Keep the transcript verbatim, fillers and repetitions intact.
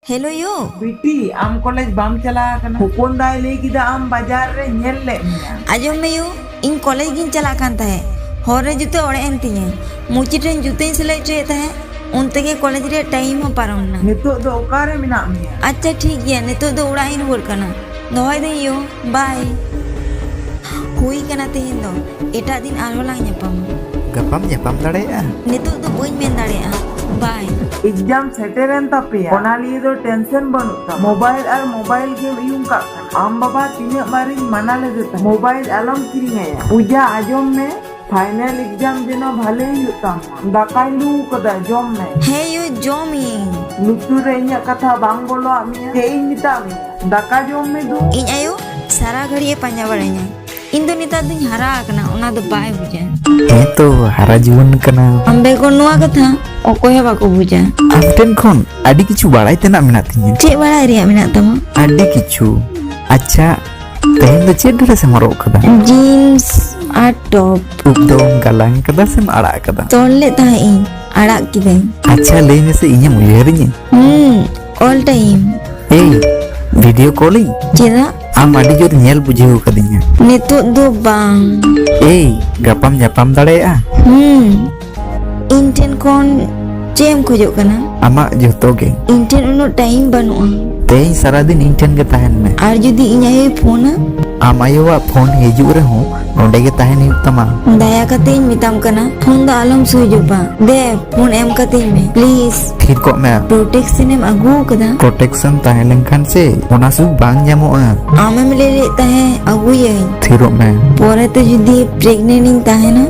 Hello ᱭᱳ᱾ ᱵᱤᱴᱤ, ᱟᱢ college ᱵᱟᱢ ᱪᱟᱞᱟᱣ ᱟᱠᱟᱱᱟ? ᱦᱚᱯᱚᱱ ᱫᱟᱭ ᱞᱟᱹᱭ ᱠᱮᱫᱟ ᱟᱢ ᱵᱟᱡᱟᱨ ᱨᱮ ᱧᱮᱞ ᱞᱮᱫ ᱢᱮᱭᱟ᱾ ᱟᱸᱡᱚᱢ ᱢᱮ ᱭᱳ, ᱤᱧ ᱠᱚᱞᱮᱡᱽ ᱜᱤᱧ ᱪᱟᱞᱟᱜ ᱠᱟᱱ ᱛᱟᱦᱮᱸᱫ, ᱦᱚᱨ ᱨᱮ ᱡᱩᱛᱟᱹ ᱚᱲᱮᱡ ᱮᱱ ᱛᱤᱧᱟᱹ᱾ ᱢᱩᱪᱤ ᱴᱷᱮᱱ ᱡᱩᱛᱟᱹᱧ ᱥᱤᱞᱟᱹᱭ ᱦᱚᱪᱚᱭᱮᱫ ᱛᱟᱦᱮᱸᱫ, ᱩᱱ ᱛᱮᱜᱮ ᱠᱚᱞᱮᱡᱽ ᱨᱮᱭᱟᱜ ᱴᱟᱭᱤᱢ ᱦᱚᱸ ᱯᱟᱨᱚᱢ ᱮᱱᱟ᱾ ᱱᱤᱛᱚᱜ ᱫᱚ ᱚᱠᱟᱨᱮ ᱢᱮᱱᱟᱜ ᱢᱮᱭᱟ? ᱟᱪᱪᱷᱟ ᱴᱷᱤᱠ ᱜᱮᱭᱟ, ᱱᱤᱛᱚᱜ ᱫᱚ ᱚᱲᱟᱜ ᱤᱧ ᱨᱩᱣᱟᱹᱲ ᱠᱟᱱᱟ᱾ ᱫᱚᱦᱚᱭ ᱫᱟᱹᱧ ᱭᱳ, ᱵᱟᱭ᱾ ᱦᱩᱭ ᱠᱟᱱᱟ ᱛᱮᱦᱮᱧ ᱫᱚ, ᱮᱴᱟᱜ ᱫᱤᱱ ᱟᱨᱦᱚᱸ ᱞᱟᱝ ᱧᱟᱯᱟᱢᱟ᱾ ᱜᱟᱯᱟᱢ ᱧᱟᱯᱟᱢ ᱫᱟᱲᱮᱭᱟᱜᱼᱟ? ᱱᱤᱛᱚᱜ ᱫᱚ ᱵᱟᱹᱧ ᱢᱮᱱ ᱫᱟᱲᱮᱭᱟᱜᱼᱟ, ᱵᱟᱭ᱾ ᱮᱠᱡᱟᱢ ᱥᱮᱴᱮᱨᱮᱱ ᱛᱟᱯᱮᱭᱟ, ᱚᱱᱟ ᱞᱤᱭᱮ ᱫᱚ ᱴᱮᱱᱥᱚᱱ ᱵᱟᱹᱱᱩᱜ ᱛᱟᱢᱟ᱾ ᱢᱳᱵᱟᱭᱤᱞ ᱟᱨ ᱢᱳᱵᱟᱭᱤᱞ ᱜᱮᱢ ᱤᱭᱩᱝ ᱠᱟᱜ ᱠᱟᱱᱟ᱾ ᱟᱢ ᱵᱟᱵᱟ ᱛᱤᱱᱟᱹᱜ ᱵᱟᱨᱤᱧ ᱢᱟᱱᱟ ᱞᱮᱫᱮ ᱛᱟᱦᱮᱸ, ᱢᱳᱵᱟᱭᱤᱞ ᱟᱞᱚᱢ ᱠᱤᱨᱤᱧ ᱟᱭᱟ᱾ ᱯᱩᱡᱟ, ᱟᱸᱡᱚᱢ ᱢᱮ, ᱯᱷᱟᱭᱱᱟᱞ ᱮᱠᱡᱟᱢ ᱡᱮᱱᱚ ᱵᱷᱟᱞᱮ ᱦᱩᱭᱩᱜ ᱛᱟᱢ ᱢᱟ᱾ ᱫᱟᱠᱟᱧ ᱞᱩ ᱠᱟᱫᱟ, ᱡᱚᱢ ᱢᱮ᱾ ᱦᱮᱸ ᱭᱳ, ᱡᱚᱢ ᱤᱧ᱾ ᱞᱩᱛᱩᱨ ᱨᱮ ᱤᱧᱟᱹᱜ ᱠᱟᱛᱷᱟ ᱵᱟᱝ ᱵᱚᱞᱚᱣᱟᱜ ᱢᱮᱭᱟ? ᱪᱮᱫ ᱤᱧ ᱢᱮᱛᱟᱜ ᱢᱮᱭᱟ? ᱫᱟᱠᱟ ᱡᱚᱢ ᱢᱮ ᱫᱩ᱾ ᱤᱧ ᱟᱭᱳ ᱥᱟᱨᱟ ᱜᱷᱟᱹᱲᱤᱡ ᱮ ᱯᱟᱸᱡᱟ ᱵᱟᱲᱟᱧᱟ᱾ ᱤᱧ ᱫᱚ ᱱᱮᱛᱟᱨ ᱫᱚᱧ ᱦᱟᱨᱟ ᱟᱠᱟᱱᱟ, ᱚᱱᱟ ᱫᱚ ᱵᱟᱭ ᱵᱩᱡᱟ᱾ ᱦᱮᱸ ᱛᱚ, ᱦᱟᱨᱟ ᱡᱩᱣᱟᱹᱱ ᱠᱟᱱᱟ᱾ ᱟᱢ ᱵᱮᱜᱚᱨ ᱱᱚᱣᱟ ᱠᱟᱛᱷᱟ ᱚᱠᱚᱭ ᱦᱚᱸ ᱵᱟᱠᱚ ᱵᱩᱡᱟ᱾ ᱟᱢ ᱴᱷᱮᱱ ᱠᱷᱚᱱ ᱟᱹᱰᱤ ᱠᱤᱪᱷᱩ ᱵᱟᱲᱟᱭ ᱛᱮᱱᱟᱜ ᱢᱮᱱᱟᱜ ᱛᱤᱧᱟᱹ᱾ ᱪᱮᱫ ᱵᱟᱲᱟᱭ ᱨᱮᱭᱟᱜ ᱢᱮᱱᱟᱜ ᱛᱟᱢᱟ? ᱟᱹᱰᱤ ᱠᱤᱪᱷᱩ᱾ ᱟᱪᱪᱷᱟ, ᱛᱮᱦᱮᱧ ᱫᱚ ᱪᱮᱫ ᱰᱨᱮᱥ ᱮᱢ ᱦᱚᱨᱚᱜ ᱠᱟᱫᱟ? ᱡᱤᱱᱥ ᱟᱨ ᱴᱚᱯ᱾ ᱩᱵ ᱫᱚᱢ ᱜᱟᱞᱟᱝ ᱠᱟᱫᱟ ᱥᱮᱢ ᱟᱲᱟᱜ ᱠᱟᱫᱟ? ᱛᱚᱞ ᱞᱮᱫ ᱛᱟᱦᱮᱸᱫ ᱤᱧ, ᱟᱲᱟᱜ ᱠᱤᱫᱟᱹᱧ᱾ ᱟᱪᱪᱷᱟ, ᱞᱟᱹᱭ ᱢᱮᱥᱮ, ᱤᱧᱮᱢ ᱩᱭᱦᱟᱹᱨᱤᱧᱟᱹ? ᱦᱩᱸ, all time᱾ ᱮᱭ, ᱵᱷᱤᱰᱤᱭᱳ ᱠᱚᱞᱤᱧ? ᱪᱮᱫᱟᱜ? ᱟᱢ ᱟᱹᱰᱤ ᱡᱳᱨ ᱧᱮᱞ ᱵᱩᱡᱷᱟᱹᱣ ᱠᱟᱫᱤᱧᱟ᱾ ᱱᱤᱛᱚᱜ ᱫᱚ ᱵᱟᱝ᱾ ᱮᱭ, ᱜᱟᱯᱟᱢ ᱧᱟᱯᱟᱢ ᱫᱟᱲᱮᱭᱟᱜᱼᱟ? ᱦᱩᱸ᱾ ᱤᱧ ᱴᱷᱮᱱ ᱠᱷᱚᱱ ᱪᱮᱫ ᱮᱢ ᱠᱷᱚᱡᱚᱜ ᱠᱟᱱᱟ? ᱟᱢᱟᱜ ᱡᱷᱚᱛᱚ ᱜᱮ᱾ ᱤᱧ ᱴᱷᱮᱱ ᱩᱱᱟᱹᱜ ᱴᱟᱭᱤᱢ ᱵᱟᱹᱱᱩᱜᱼᱟ᱾ ᱛᱮᱦᱮᱧ ᱥᱟᱨᱟᱫᱤᱱ ᱤᱧ ᱴᱷᱮᱱ ᱜᱮ ᱛᱟᱦᱮᱱ ᱢᱮ᱾ ᱟᱨ ᱡᱩᱫᱤ ᱤᱧ ᱟᱭᱳᱭ ᱯᱷᱳᱱᱟ? ᱟᱢ ᱟᱭᱳᱣᱟᱜ ᱯᱷᱳᱱ ᱦᱤᱡᱩᱜ ᱨᱮᱦᱚᱸ ᱱᱚᱸᱰᱮ ᱜᱮ ᱛᱟᱦᱮᱱ ᱦᱩᱭᱩᱜ ᱛᱟᱢᱟ᱾ ᱫᱟᱭᱟ ᱠᱟᱛᱮ ᱤᱧ ᱢᱮᱛᱟᱢ ᱠᱟᱱᱟ, ᱯᱷᱳᱱ ᱫᱚ ᱟᱞᱚᱢ ᱥᱩᱭᱤᱪ ᱚᱯᱟ᱾ ᱫᱮ, ᱯᱷᱳᱱ ᱮᱢ ᱠᱟᱹᱛᱤᱧ ᱢᱮ, ᱯᱞᱤᱡ᱾ ᱛᱷᱤᱨ ᱠᱚᱜ ᱢᱮ᱾ ᱯᱨᱳᱴᱮᱠᱥᱤᱱ ᱮᱢ ᱟᱹᱜᱩ ᱟᱠᱟᱫᱟ? ᱯᱨᱳᱴᱮᱠᱥᱚᱱ ᱛᱟᱦᱮᱸ ᱞᱮᱱᱠᱷᱟᱱ ᱥᱮ ᱚᱱᱟ ᱥᱩᱠ ᱵᱟᱝ ᱧᱟᱢᱚᱜᱼᱟ᱾ ᱟᱢᱮᱢ ᱞᱟᱹᱭ ᱞᱮᱫ ᱛᱟᱦᱮᱸ ᱟᱹᱜᱩᱭᱟᱹᱧ᱾ ᱛᱷᱤᱨᱚᱜ ᱢᱮ᱾ ᱯᱚᱨᱮᱛᱮ ᱡᱩᱫᱤ ᱯᱨᱮᱜᱱᱮᱱᱴ ᱤᱧ ᱛᱟᱦᱮᱱᱟ?